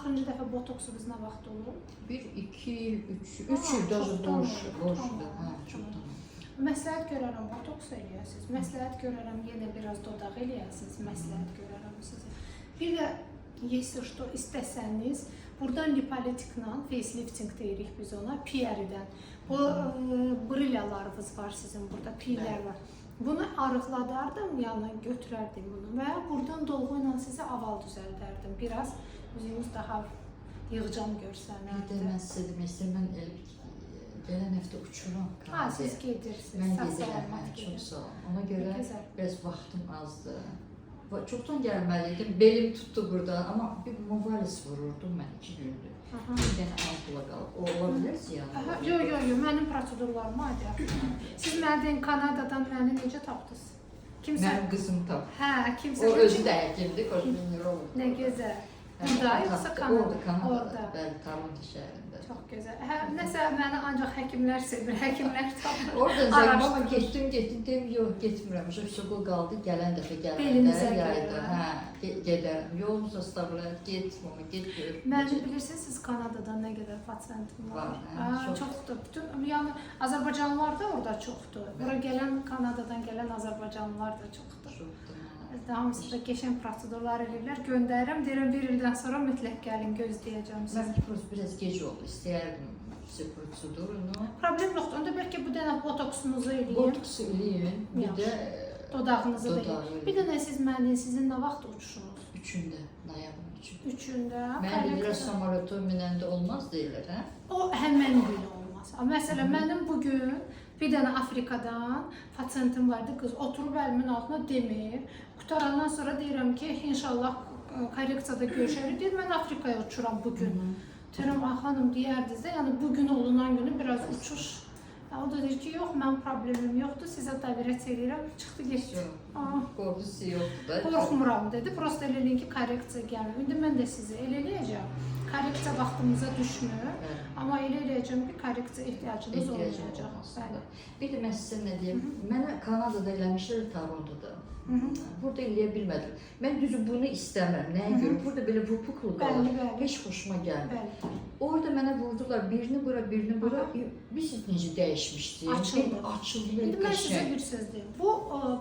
Axırıncı dəfə botoksunuz nə vaxt olub? 1, 2 il, 3, 3 il даже Çoxdan больше, olub, больше. tamam, Hə, tamam. çoxdan olub. Məsləhət görərəm botoks eləyəsiniz. Məsləhət görərəm yenə biraz dodaq eləyəsiniz. Məsləhət görərəm sizə. Bir də если что istəsəniz, buradan lipolitiklə facelifting deyirik biz ona, piyəridən. Bu brilyalarınız var sizin burada, piylər var. Bunu arıqladardım, yəni götürərdim bunu və ya buradan dolğu ilə sizə oval düzəldərdim. Biraz üzünüz daha yığcam Bir də görsənərdi. mən sizə demək istəyirəm, mən elə gələn həftə uçuram Ha, Kanadaya. siz gedirsiniz. Mən Sağ gedirəm, salamat hə, çox gedin. sağ olun. Ona görə Gözəl. biraz vaxtım azdır. Çoxdan gəlməli idim, belim tutdu burada, amma bir Movalis vururdum mən 2 gündür. Bir dənə ampula qalıb. O ola bilər ziyan. Aha, yo, yo, yo, mənim prosedurlarıma aid. Siz mənə deyin, Kanadadan məni necə tapdınız? Kimsə? Mənim qızım tapdı. Hə, kimsə. O özü də həkimdir, kosmeolog. Nə gözəl. Hə, Burada o yoxsa tapdı. Kanada? Orada, Kanadada. Orada. Bəli, Toronto şəhərində. Çox gözəl. Hə, nəsə məni ancaq həkimlər sevir, həkimlər tapır. Oradan zəng amma Araşdırır. getdim, getdim, dedim yox, getmirəm. Uşaq qaldı, gələn dəfə gələndə Belinizə yayda, görə. hə, gedərəm. Yolumuz zastavlayır, get, mama, get gör. Məni bilirsiniz, siz Kanadadan nə qədər pasientim var? Var, hə, Hə, çox. çoxdur. Bütün yəni Azərbaycanlılar da orada çoxdur. Bura gələn Kanadadan gələn Azərbaycanlılar da çoxdur. Çoxdur. Hamısı da qəşəng prosedurlar eləyirlər. Göndərirəm, deyirəm bir ildən sonra mütləq gəlin, gözləyəcəm sizi. Mən prosta biraz gec oldu. İstəyərdim sizə prosedurunu. Problem yoxdur. Onda bəlkə bu dənə botoksunuzu eləyim. Botoksu eləyin, bir Yaxşı. də Dodağınızı da Dodağı eləyim. Bir dənə siz mənə sizin nə vaxt uçuşunuz? 3-ündə, noyabrın 3-ü. 3-ündə. Mən bilirəm samolyota minəndə olmaz deyirlər, hə? O həmən gün olmaz. Məsələn, mənim bu gün bir dənə Afrikadan pasientim vardı, qız oturub əlimin altına demir. Qutarandan sonra deyirəm ki, inşallah korreksiyada görüşərik. Deyir, mən Afrikaya uçuram bu gün. Deyirəm, ay xanım, deyərdiniz də, yəni bu gün olunan günü biraz uçuş. Ya, o da deyir ki, yox, mənim problemim yoxdur, sizə доверять eləyirəm. Çıxdı, getdi. Yox. Qorxusu yoxdur da. Qorxmuram dedi. Prosta elə eləyin ki, korreksiya gəlmir. İndi mən də sizi elə eləyəcəm. Korreksiya vaxtımıza düşmür. Amma elə eləyəcəm ki, korreksiya ehtiyacınız Ehtiyacım olmayacaq. olmasın Bəli. da. Bir də mən sizə nə deyim? Mənə Kanadada eləmişlər, Torontoda. Burada eləyə bilmədim. Mən düzü bunu istəmirəm. Nəyə görə? Burada belə vupuklu qalır. Bəli, bəli. Heç xoşuma gəlmir. Bəli. Orada mənə vurdular birini bura, birini bura. Bilirsiniz necə dəyişmişdi? Açıldı. Bir açıldı belə İndi mən sizə qəşəng. bir söz deyim. Bu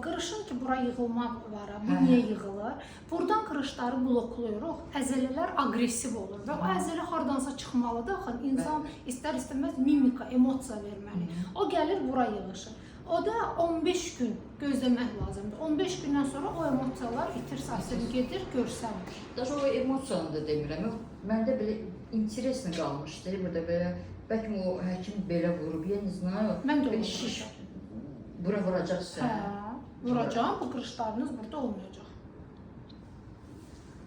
qırışın ki, bura yığılma var, ha, bu niyə yığılır? Buradan qırışları blokluyuruq. Əzələlər aqressiv olur və o əzələ hardansa çıxmalıdır axı. İnsan istər-istəməz mimika, emosiya verməli. O gəlir bura yığışır. O da 15 gün gözləmək lazımdır. 15 gündən sonra o emosiyalar itir, səsini gedir, görsənmir. Даже o emosiyanı da demirəm. Yox, məndə belə интересно qalmışdı. Burada belə bəlkə o həkim belə vurub, я не знаю. Mən də Belə onu şiş vuracağam. bura vuracaqsan. Hə, vuracağam. Bu qırışlarınız burada olmayacaq.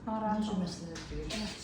Narahat Necə olmayın. məsələ deyir?